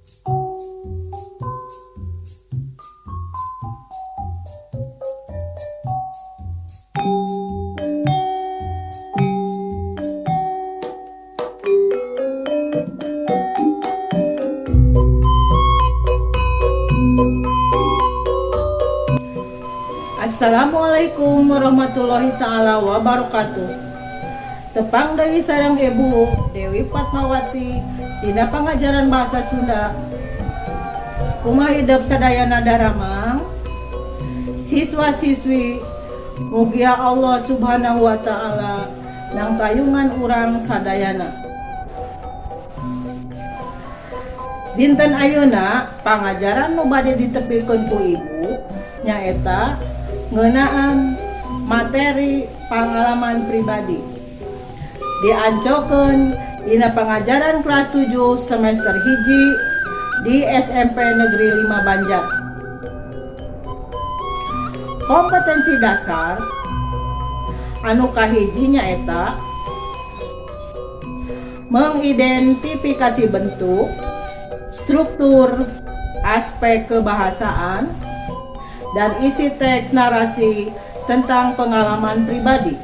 Assalamualaikum warahmatullahi taala wabarakatuh. Tepang deui sareng Ibu Dewi Fatmawati dina pangajaran bahasa Sunda. Kumaha hidep sadayana, daramang? Siswa-siswi, mugia Allah Subhanahu wa taala nangtayungan urang sadayana. Dinten ayeuna pangajaran nu bade ditepikeun ku Ibu nyaeta ngeunaan materi pengalaman pribadi. Diancokeun dina pangajaran kelas 7 semester 1 di SMP Negeri 5 Banjar. Kompetensi dasar anu kahiji nyaeta mengidentifikasi bentuk, struktur, aspek kebahasaan, dan isi teks narasi tentang pengalaman pribadi.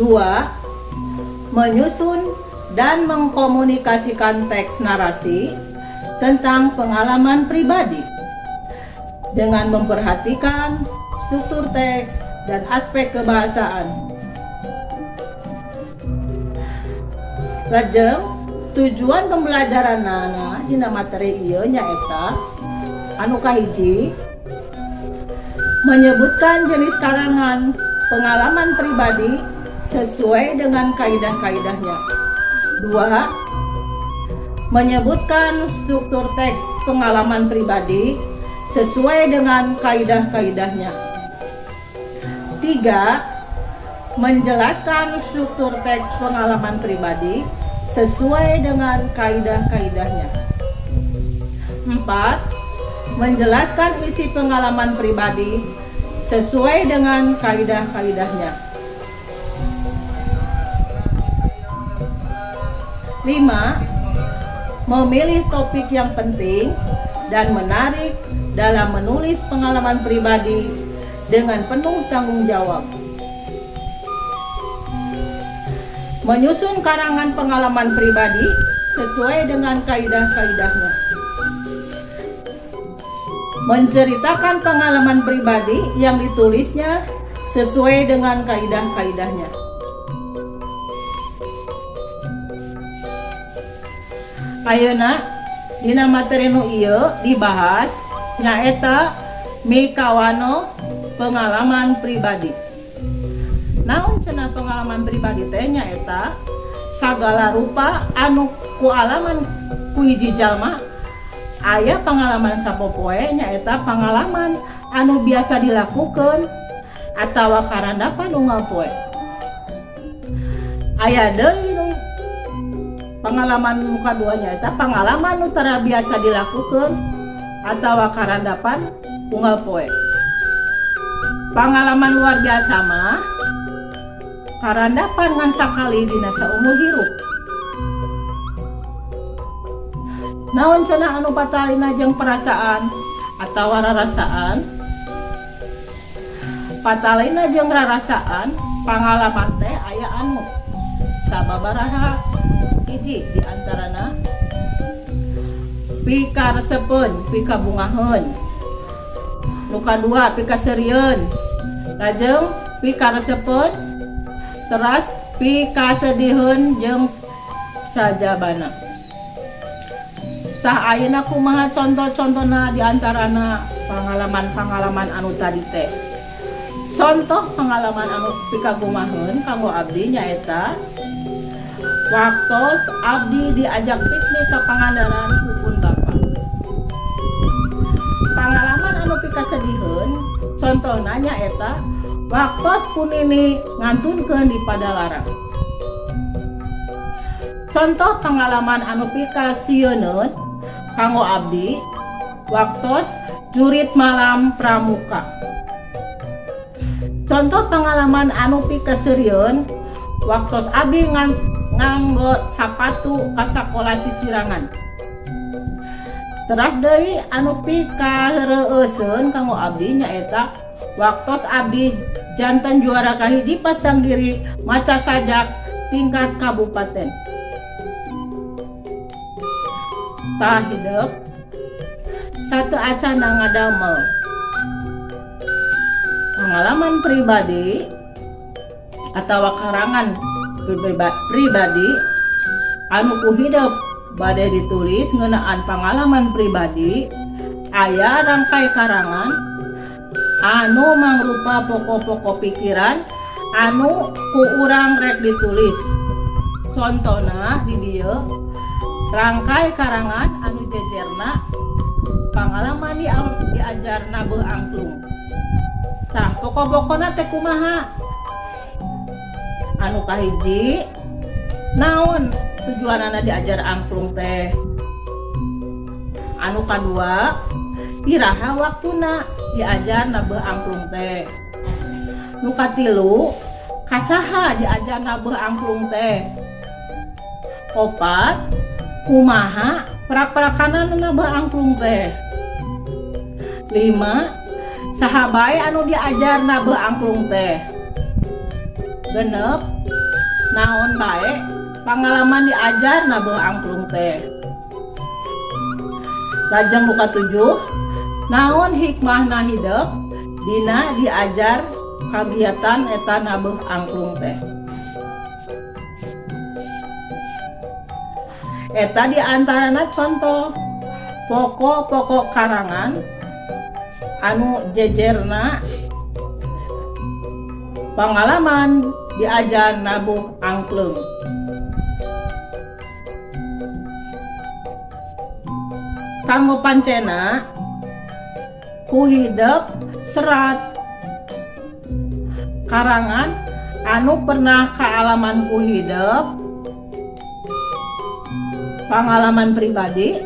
Dua, menyusun dan mengkomunikasikan teks narasi tentang pengalaman pribadi dengan memperhatikan struktur teks dan aspek kebahasaan. Lajeng, tujuan pembelajaran nana dina materi ieu nyaeta anu kahiji, menyebutkan jenis karangan pengalaman pribadi sesuai dengan kaidah-kaidahnya. Dua, menyebutkan struktur teks pengalaman pribadi sesuai dengan kaidah-kaidahnya. Tiga, menjelaskan struktur teks pengalaman pribadi sesuai dengan kaidah-kaidahnya. Empat, menjelaskan isi pengalaman pribadi sesuai dengan kaidah-kaidahnya. Lima, memilih topik yang penting dan menarik dalam menulis pengalaman pribadi dengan penuh tanggung jawab. Menyusun karangan pengalaman pribadi sesuai dengan kaidah-kaidahnya. Menceritakan pengalaman pribadi yang ditulisnya sesuai dengan kaidah-kaidahnya. Ayeuna dina materi nu ieu dibahas nyaeta mikawanoh pengalaman pribadi. Naon cenah pengalaman pribadi teh? Nyaeta sagala rupa anu ku alaman ku hiji jalma. Aya pengalaman sapopoe, nyaeta pengalaman anu biasa dilakukan atawa karandapan unggal poe. Aya deui nu pengalaman nu kadua, nyaeta pengalaman nu tara biasa dilakukan atawa karandapan unggal poe. Pengalaman luar biasa mah karandapan ngan sakali dina saumur hirup. Naon cenah anu patalina jeung perasaan atawa rarasaan? Patalina jeung rarasaan pangalaman teh aya anu sababaraha hiji, di antarana pikaresepeun, pikabungaheun, nu kadua pikaseurieun, lajeng pikaresepeun, teras pikasediheun, jeung sajabana. Tah, ayeuna kumaha contoh-contohna di antarana pengalaman-pengalaman anu tadi teh? Contoh pengalaman anu pikagumaheun kanggo abdi nyaeta waktos abdi diajak piknik ke Pangandaran ku pun bapak. Pengalaman anu pikasediheun contohna nyaeta waktos pun nini ngantunkeun di Padalarang. Contoh pengalaman anu pikasieuneun kanggo abdi waktos jurit malam pramuka. Contoh pengalaman anu pikaseurieun waktos abdi nganggo sapatu ka sakola sisirangan. Teras deui anu pikareueuseun kanggo abdi nyaeta waktos abdi janten juara kahiji pasanggiri maca sajak tingkat kabupaten. Tah hidep sateuacana ngadamel pengalaman pribadi atau karangan pribadi anu ku hidep bade ditulis ngeunaan pengalaman pribadi, aya rangkai karangan anu mangrupa pokok-pokok pikiran anu ku urang rek ditulis. Contona di dieu rangkai karangan anu jejerna pengalaman diajar nabuh angklung. Tah, pokok-pokokna teh kumaha? Anu kahiji, naon tujuanana diajar angklung teh? Anu kadua, iraha waktuna diajar nabuh angklung teh? Nu katilu, kasaha diajar nabuh angklung teh? Opat, kumaha prak-prakanan nabuh angklung teh? Lima, saha bae anu diajar nabuh angklung teh? 6, naon bae pengalaman diajar nabuh angklung teh? Lajeng nu katujuh, naon hikmahna hidep dina diajar kagiatan eta nabuh angklung teh? Eta diantarana contoh pokok-pokok karangan anu jejerna pengalaman diajar nabuh angklung. Kanggo pancena ku hidep serat karangan anu pernah kaalaman ku hidep, pengalaman pribadi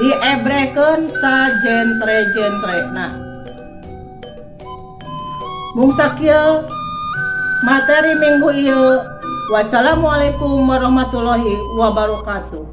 diebrekeun sajentre-jentrena. Mung sakieu materi minggu ieu. Wassalamualaikum warahmatullahi wabarakatuh.